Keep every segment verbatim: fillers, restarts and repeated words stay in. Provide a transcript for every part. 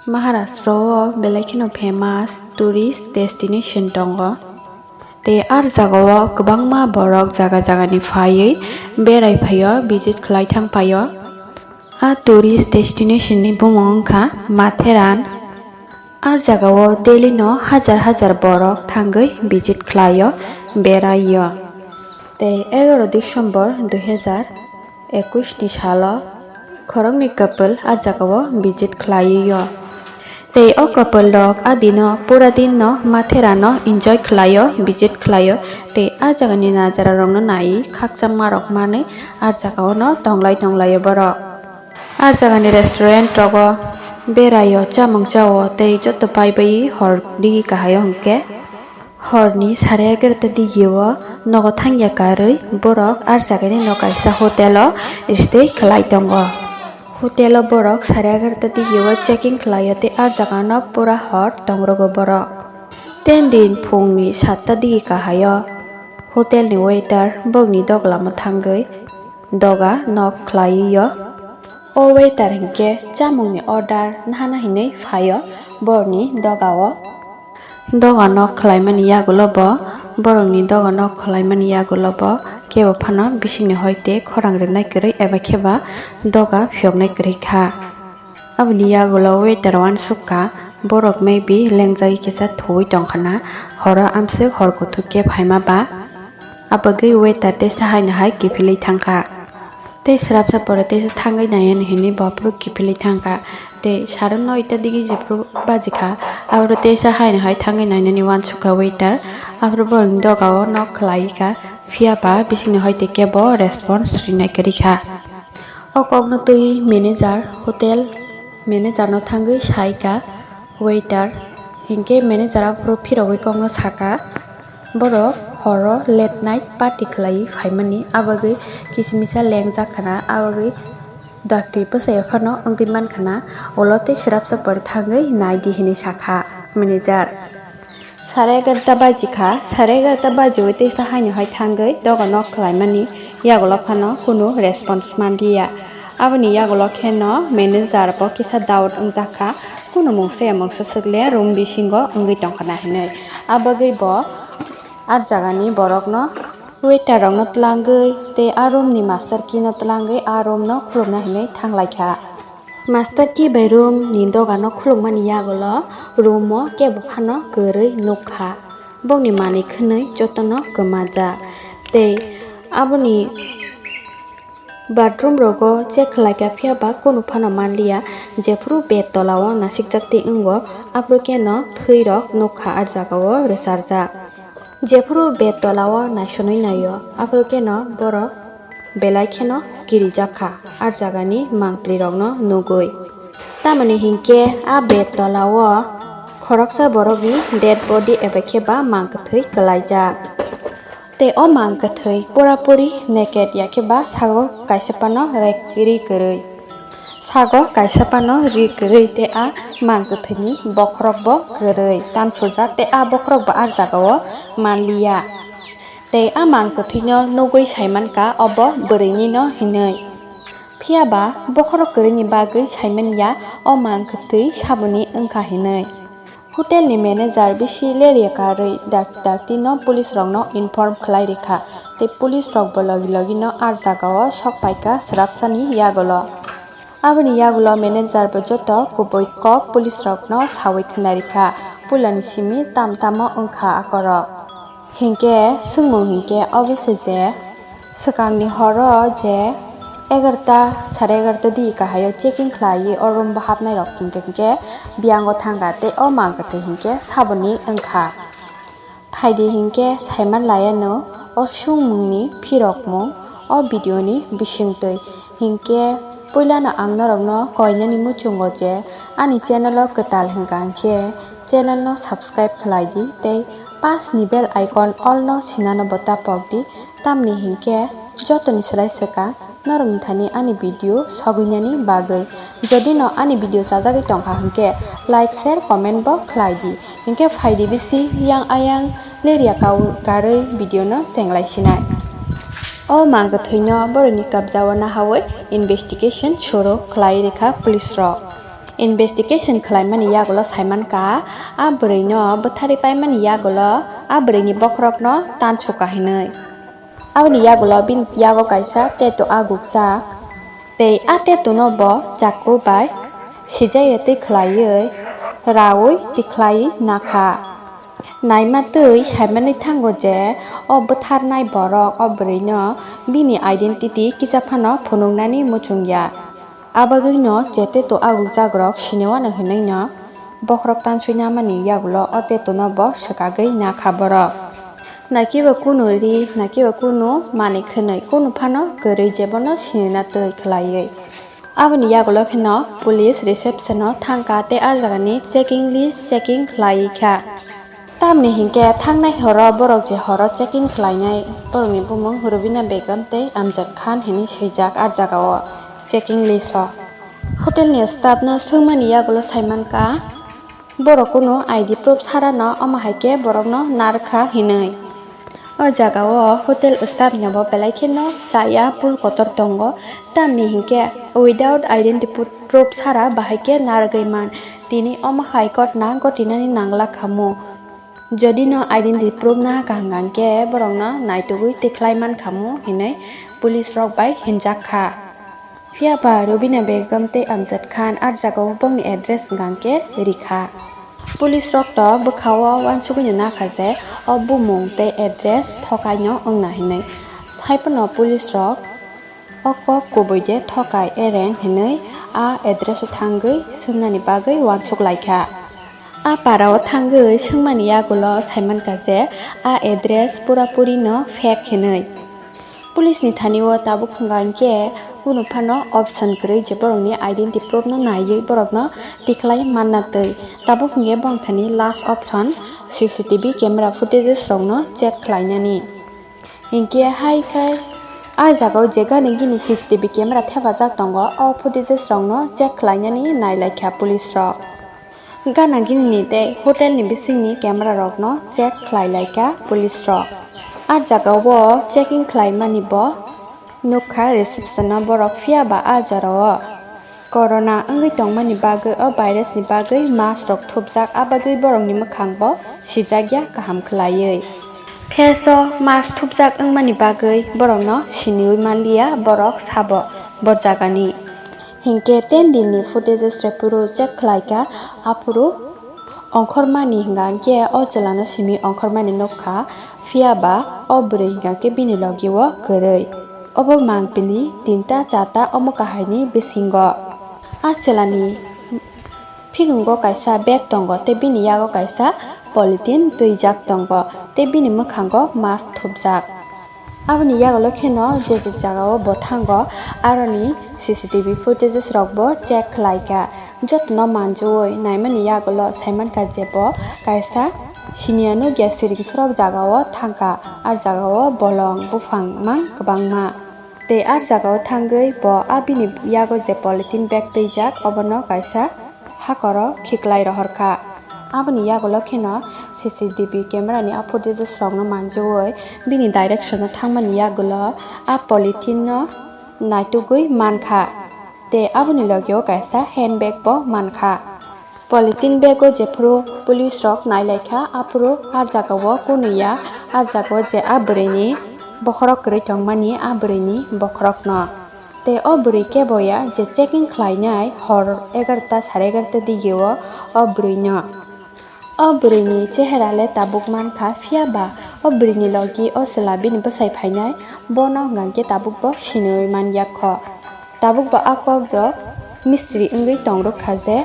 Maharashtra o belai kheno famous tourist destination tongo. Tei ar jagao kwbangma borok jaga jagani phaiwi berai phaio, visit khlai thang phaio. A tourist destination ni bumung wngkha Matheran. Ar jagao daily no hajar hajar borok thangwi visit khlaio, beraio. Tei egaro December dui hajar ekush ni salo khoroknwi couple a jagao visit khlaiwi o. Tei o couple rok a dino pura din no Mathera no enjoy khlaio, visit khlaio. Tei a jagani najara rokno naiwi khakchangma rok manwi a jagao no tonglai tonglaio borok. A jagani restaurant rogo beraio, chamung chao tei joto pai bai hor digi kahaio hwnkhe. Horni sare egarota digio nogo thangya karwi borok ar jagani no kaisa hotel o stay khlai tongo. Hotel o borok sare egarota digio checking khlaio tei ar jagano pura hor tongrugo borok. Ten din phungni satta digi kahaio hotel ni waiter borokni doglamo thangwi doga nok khlaiwi o. O waiter hinkhe chamungni order nahana hinwi phaio borokni dogao. Doga nok khlaimani yagulo bo, borokni doga nok khlaimani yagulo bo kebo phano bisingni hoi tei khorang rinai kwrwi eba kheba doga phiyoknai kwrwi kha. Aboni yagulo waiter uansuk kha, borok maybe lengjagwi kisa thuwi tongkha na, horo amswk hor kuthuk khe phaima ba. Abagwi waiter teisa haino hai kiphilwi thangkha. Tei swrapsa pore teisa thangwi nainani hinwi bo aphuru kiphilwi thangkha. Tei sare noita digi jephuru bajikha, aphuru teisa haino hai thangwi nainani uansukha waiter. Aphuru borokni dogao nok khlai kha, phiya ba bisingni hoi tei kebo response rinai kwrwi kha. O kokno twi manager, hotel manager no thangwi sai kha, waiter, hinkhe manager aphuru phirogwi kokno saka, borok horo late night party khlaiwi phaimani, abagwi kisimisa lengjak khana, abagwi dakti bwsai phano wngwi mankha na, ulo tei swrapsa pore thangwi naidi hinwi sakha manager. Sare egarota baji kha, sare egarota bajiwi teisa haino hai thangwi doga nok khlaimani yagulo phano kunu response manliya. Aboni yagulo kheno manager bo kisa doubt wngjak kha, kunu mungsa ya mungsa swkle room bisingo wngwi tongkha na hinwi. Abagwi bo ar jagani borokno, waiter rokno twlangwi tei a room ni master key no twlangwi a room no khulukna hinwi thanglaikha. Master key bai room ni dogano khulukmani yagulo room o kebo phano kwrwi nukha. Bokni manwi khwnwi jotono kwmajak. Tei aboni bathroom rogo check khlaikha, phiya ba kunu phano manliya. Jephuru bed tola o nasikjak twi wngo, aphuru khe no thwi rok nukha, ah jaga o rwcharjak. Jephuru bed tola o naisonwi naio, aphuru khe no borok belai kheno kirijak kha, ah jagani mangpli rokno nugwi. Tamoni hinkhe a bed tola o khoroksa borokni dead body eba khe ba mang kwthwi kwlaijak. Tei o mang kwthwi pura puri naked ya khe ba sago kaisa phano rek-, ri kwrwi. Sago kaisa phano ri kwrwi tei a mang kwthwini bokhorok bo kwrwi tamsojak tei a bokhorok bo a jagao manliya. Tei a mang kwthwino nugwi saimankha obo bwrwini no hinwi. Phiya ba bokhorok kwrwini bagwi saimanya o mang kwthwi saboni wngkha hinwi. Hotel ni manager bisi lerya karwi dak-, dakti no police rokno inform khlai rikha, tei police rok bo logi logi no ah jagao sok paikha swrapsani yagulo. Aboni yagulo manager bo joto kubui kok police rokno sawi khna rikha, puilani simi tam tamo wngkha akorok. Hinkhe swngmung hinkhe obo se je, swkangni horo je egarota, sare egarota di kahaio checking khlaiwi o room bo hapnai rok hinkhe, hinkhe biyango thangkha tei o mang kwthwi hinkhe saboni wngkha. Phaidi hinkhe saiman laiano o swngmungni phirokmung o video ni bisingtwi. Hinkhe puilano ang norokno koinani muchungo je ani channel o kwtal hwnkha hinkhe channel no subscribe khlai di tei pas ni bell icon all no sinano bo tapok di, tamni hinkhe jotoni swlai swkang norokni thani ani video sogwinani bagwi. Jodi no ani video chajagwi tongkha hinkhe like, share, comment bo khlai di. Hinkhe phaidi bisi yang ayang lerya kau karwi video no chenglai sinai. O mang kwthwino borokni kabjao nahawi investigation suru khlai rikha police rok. Investigation khlaimani yagulo saimankha, a bwrwino bwtharwi paimani yagulo a bwrwini bokhorokno tansuka hinwi. Aboni yagulo bini yago kaisa tattoo agukjak, tei a tattoo no bo chaku bai sijaiya twi khlaiwi raui tikhlai nakha. Naima twi saimani thango je o bwtharnai borok o bwrwino bini identity kisa phano phunuknani muchungya. Abagwino je tattoo agukjakrok sinewano hinwino bokhorok tanswi namani yagulo o tattoo no bo swkagwi nakha borok. Nakiba kunu ri, nakiba kunu manwi khwnwi, kunu phano kwrwi jebono sinina twi khlaiwi. Aboni yagulo kheno police reception o thangkha tei a jagani checking list checking khlai kha. Tamni hinkhe thangnai horo borok je horo checking khlainai borokni bumung Rubina Begum tei Amjad Khan hinwi swijak a jagao checking list o. Hotel ni staff no swngmani yagulo saimankha, borok kunu I D proof sarano omo hai khe borokno narwkha hinwi. O jagao hotel staff ni bo belai kheno chaya pul kotor tongo, tamni hinkhe without identity proof sara bahai khe narwgwi man, tini omo hai kotna gotinani nangla khamu. Jodi no identity proof na kaham hwnkhe borokno naitugwi tikhlai man khamu hinwi police rok bai hinjak kha. Phiya ba Rubina Begum tei Amjad Khan a jagao bongni address hwnkhe rikha. Police rok to bwkhao uansugwino nakha je o bumung tei address thokaino wngna hinwi. Haiphano police rok o kok kubui de thokai ereng hinwi a address o thangwi swngnani bagwi uansuk laikha. A para o thangwi swngmani yagulo saimankha je a address pura puri no fake hinwi. Police ni thani o tabuk hwnka hinkhe kunu phano option kwrwi je borokni identity proof no naiwi borokno tikhlai manna twi. Tabuk hinkhe borok thani last option C C T V camera footages rokno check khlainani. Hinkhe hai khai a jagao je gana gini C C T V camera thepajak tongo, o footages rokno check khlainani nailaikha police rok. Gana gini ni tei hotel ni bisingni camera rokno check khlai laikha police rok. A jagao checking khlaimani bo nukha reception o borok, phiya ba a jorao corona wngwi tongmani bagwi o virus ni bagwi mask rok thupjak, a bagwi borokni mwkhang bo sijakya kaham khwlaiwi. Face o mask thupjak wngmani bagwi borokno siniwi manliya borok sabo bo jagani. Hinkhe ten din ni footages rok phuru check khlaikha, aphuru ongkhormani hwnka hinkhe o chwlano simi ongkhormani nukha, phiya ba o bwrwi hwnka hinkhe bini logi o kwrwi. Obo mangpili tinta charta omo kahaini bisingo. A chwlani phigungo kaisa bag tongo tei bini yago kaisa polythene twijak tongo tei bini mwkhango mask thupjak. Aboni yagulo kheno je je jagao bo thango, aroni C C T V footages rokbo check khlaikha. Jotono manjui naimani yagulo saimankha je bo kaisa siniya nukya siring sorok jagao thangkha, a jagao bolong buphang mang kwbangma. Tei a jagao thangwi bo a bini yago je polythene bag twijak obono kaisa hakoro khiklai rohorkha. Aboni yagulo kheno C C T V camera ni a footages rokno manjui bini direction o thangmani yagulo a polythene no naitugwi mankha. Tei aboni logio kaisa handbag bo mankha. Polythene bag o jephuru police rok nailaikha, aphuru a jagao kunu ya, a jagao je a bwrwini bokhorok kwrwi tongmani a bwrwini bokhorokno. Tei o bwrwi kebo ya je checking khlainai hor egarota sare egarota digio o bwrwino. O bwrwini chehera le tabuk mankha, phiya ba o bwrwini logi o chwla bini bwsai phainai, bono hwnkha khe tabuk bo siniwi man yak kho. Tabuk bo a kokjwk mistri wngwi tongrwk kha je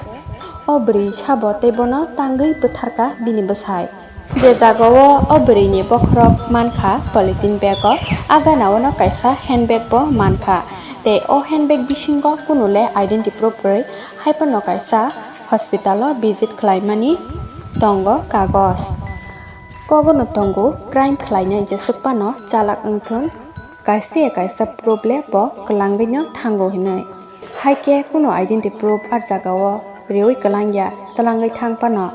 o bwrwi sabo tei bono tangwi bwtharkha bini bwsai. Je jagao o bwrwini bokhorok mankha polythene bag o, a gana o no kaisa handbag bo mankha. Tei o handbag bisingo kunu le identity proof kwrwi, hai phano kaisa hospital o visit khlaimani tongo kagoj. Kogono tongo crime khlainai jeswk phano chalak wngthung, kaisa ya kaisa proof le bo kwlangwi no thango hinwi. Hai khe kunu identity proof a jagao riwi kwlangya, twlangwi thang phano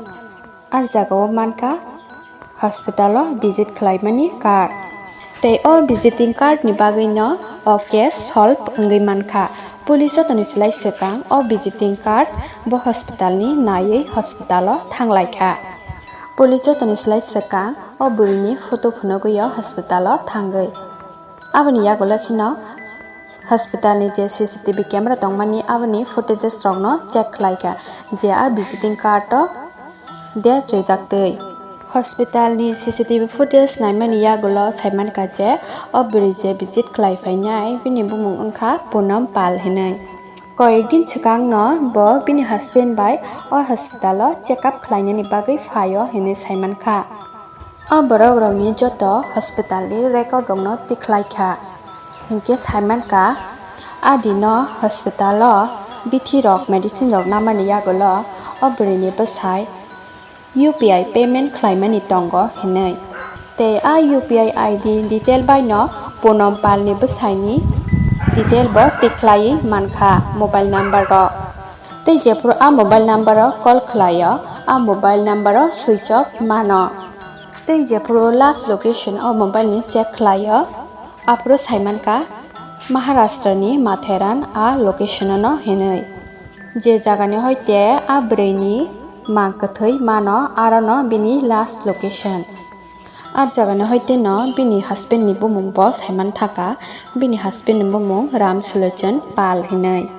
a jagao mankha hospital o visit khlaimani card. Tei o visiting card ni bagwi no o case solve wngwi mankha. Police jotoni slai swkang o visiting card bo hospital ni naiwi hospital o thanglaikha. Police jotoni slai swkang o bwrwini photo phunugwi o hospital o thangwi. Aboni yagulo kheno hospital ni je C C T V camera tongmani aboni footages rokno check khlaikha je a visiting card o date rijak twi. Hospital ni C C T V footage naimani yagulo saimankha je o bwrwi je visit khlai phainai bini bumung wngkha Poonam Pal hinwi. Koyek din swkangno bo bini husband bai o hospital o check up khlainani bagwi phaio hinwi saimankha. O borok rokni joto hospital ni record rokno tikhlai kha. Hinkhe saimankha, a dino hospital o bithi rok medicine rok namani yagulo o bwrwi ni bwsai U P I payment khlaimani tongo hinwi. Tei a U P I I D detail bai no Poonam Pal ni bwsai ni detail bo tikhlaiwi mankha mobile number rok. Tei jephuru a mobile number o call khlaio, a mobile number o switch off mano. Tei jephuru last location o mobile ni check khlaio, aphuru saimankha Maharashtra ni Matheran a location o no hinwi. Je jaga ni hoite a bwrwi ni mang kwthwi mano, aro no bini last location. A jaga ni hoite no bini husband ni bumung bo saimanthaka, bini husband ni bumung Ram Sulochon Pal hinwi.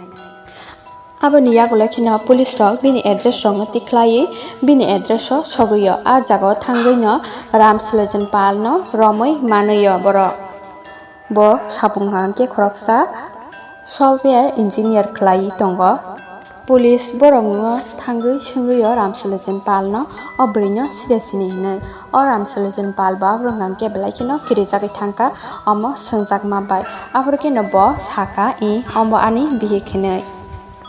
Aboni yagulo kheno police rok bini address rokno tikhlaiwi bini address o sogwio. A jagao thangwi no Ram Sulochon Pal no romwi manwio borok. Bo sapung hwnkhe khoroksa software engineer khlaiwi tongo. Police borokno thangwi swngwio Ram Sulochon Pal no o bwrwi no side sini hinwi. O Ram Sulochon Pal bo aphuru hwnkhe belai kheno kirijagwi thangkha omo swngjakma bai. Aphuru kheno bo sakha, "I, omo ani bihik," hinwi.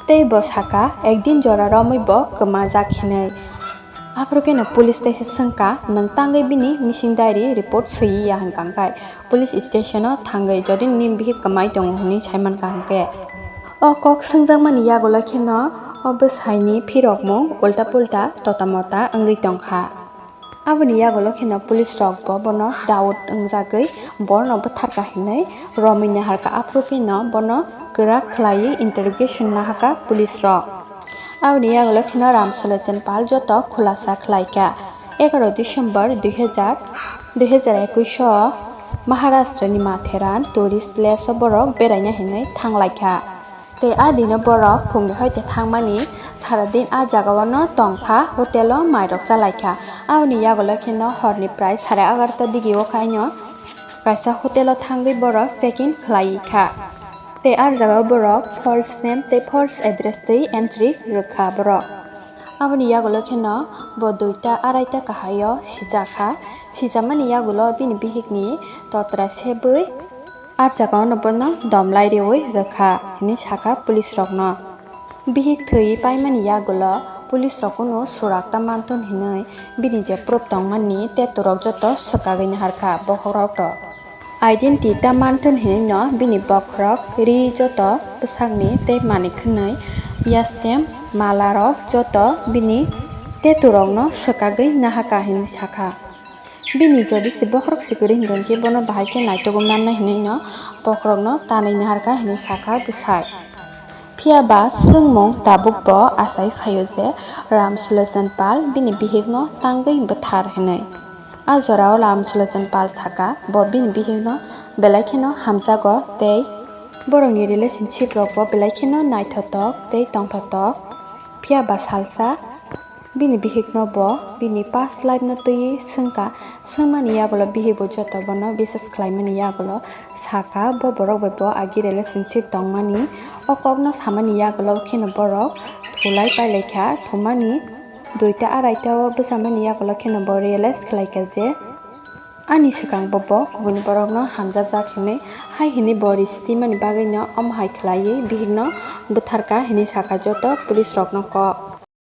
Tei bo sakha, "Ekdin jora romwi bo kwmajak," hinwi. Aphuru kheno police teisa swngkha, "Nwng tangwi bini missing diary report swiwi ya hwnkha hwnkhe police station o thangwi jodi nini bihik kwmai tongo hwnwi saimankha hwnkhe." O kok swngjakmani yagulo kheno o bwsaini phirokmung ulta pulta tota mota wngwi tongkha. Aboni yagulo kheno police rok bo bono doubt wngjagwi borno bwtharkha hinwi romwi naharkha, aphuru pheno bono kwrak khlaiwi interrogation nahakha police rok. Aboni yagulo kheno Ram Sulochon Pal joto khulasa khlaikha. Egaroh December dui hajar, dui hajar ekush o Maharashtra ni Matheran tourist place o borok beraina hinwi thanglaikha. Tei a dino borok phungni hoite thangmani sara din a jagao no tongkha, hotel o mairok chalaikha. Aboni yagulo kheno horni prai sare egaroh ta digi o khaino kaisa hotel o thangwi borok check in khlai kha. Tei a jagao borok false name tei false address twi entry rwkha borok. Aboni yagulo kheno bo duita araita kahai o sijak kha. Sijamani yagulo bini bihikni totra sebwi a jagao no bono domlai riwi rwkha hinwi sakha police rokno. Bihik thwi paimani yagulo police rok kunu surak ta manthun hinwi bini je proof tongmani tattoo rok joto swkagwi naharkha bokhorok rok. Identity ta manthun hinwi no bini bokhorok, ri joto, bwsakni tei manwi khwnwi yastem mala rok joto bini tattoo rokno swkagwi nahakha hinwi sakha. Bini jodi se bokhorok se kwrwi hwnkhe bono bahai khe naitugwi mannai hinwi no bokhorokno tanwi naharkha hinwi sakha bwsai. Phiya ba swngmung tabuk bo achai phaio je Ram Sulochon Pal bini bihikno tangwi bwthar hinwi. A jorao Ram Sulochon Pal sakha bo bini bihikno belai kheno hamjago tei borokni relationship rok bo belai kheno naithotok tei tongthotok. Phiya ba salsa bini bihikno bo bini past life no twiwi swngkha, swngmani yagulo bihik bo joto bono bisas khlaimani yagulo sakha, bo borok bai bo agi relationship tongmani. O kokno samani yagulo kheno borok thulai pailaikha, thumani duita araita o bwchamani yagulo kheno bo realize khlaikha je ani swkang bo bo kubuni borokno hamjakjak hinwi, hai hinwi bo risi twimani bagwino omo hai khlaiwi bihikno bwtharkha hinwi sakha joto police rokno kok.